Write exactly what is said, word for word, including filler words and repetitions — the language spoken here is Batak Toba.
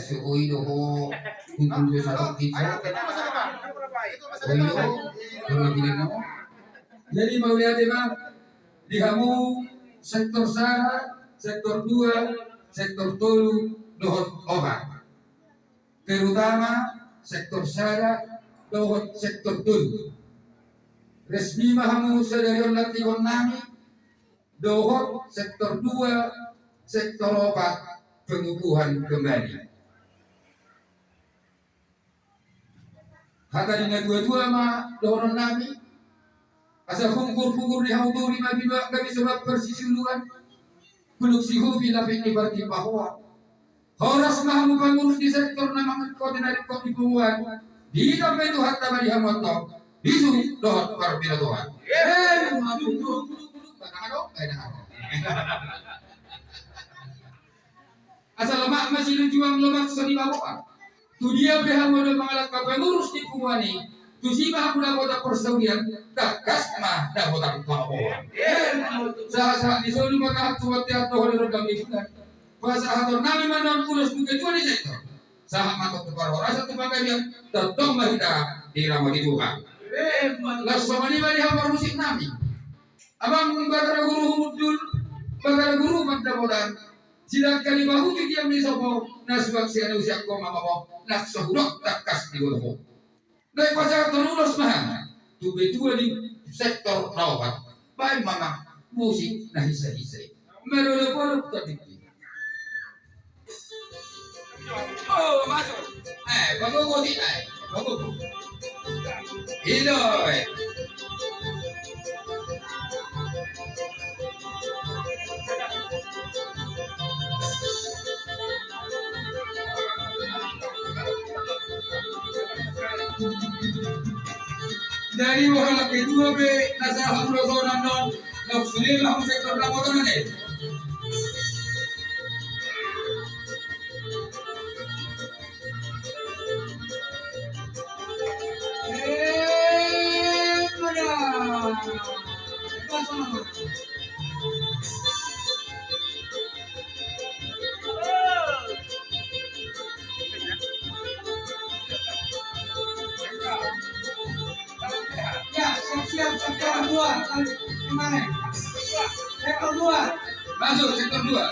Oi do ho, kutu do satu kita. Oi do, karena bilang nama. Jadi mauliate ma di hamu sektor sada, sektor dua, sektor tolu, dohot opat. Terutama sektor sada, dohot sektor tolu. Resmi ma hamu sadari on lantikon nami, dohot sektor dua, sektor opat, pengukuhan kembali. Hata ni natuatua ma dohonon nami, asa hungkur-hungkur ni hamu turi ma binoan gabe sobat parsisiuluan, bulung sihupi lapik ni partimbahoan. Horas ma hamu pangurus di sektor na mangingkoti na ringkot di punguan. Ditambai Tuhanta ma di hamu antong bisu dohot parbinotoan. Asa lomak ma silinjuang, lomak so nibaboan. Tu dia pe hamu do mangalangka pangurus di punguan i, tusi ma hamu dapotan parsaulian, tangkas ma dapotan pangomoan. Sahat-sahat ni solu ma tahan tu bontean dohot di rondang ni bulan. Pasahaton nami ma nuaeng ulos tu ketua ni sektor. Sahat ma tong tu parhorasan tu panggabean, tongtong ma hita diramoti Tuhan. Laos songon i ma di hamu parmusik nami. Amang Batara Guru Humundul, Batara Guru Pandapotan, sidangka ni bahu titiang ni sopo, na suang sian usiangku ma ho, na so hudok tangkas diboto ho. Naeng pasahathon ulos ma hami tu ketua di sektor na opat. Baen ma amang musik na hinsa-hinsa i. Marolop-olop tadi. Oh, masuk. Eh, bagogo di, eh, bagogo. Ido, eh. Jadi, boha na ketua pe na sahat tu ulos on annon, nunga sude ma hamu sektor na opat on, eh. Ya, siap-siap, sektor dua. Kemana? Sektor dua. Masuk, sektor dua.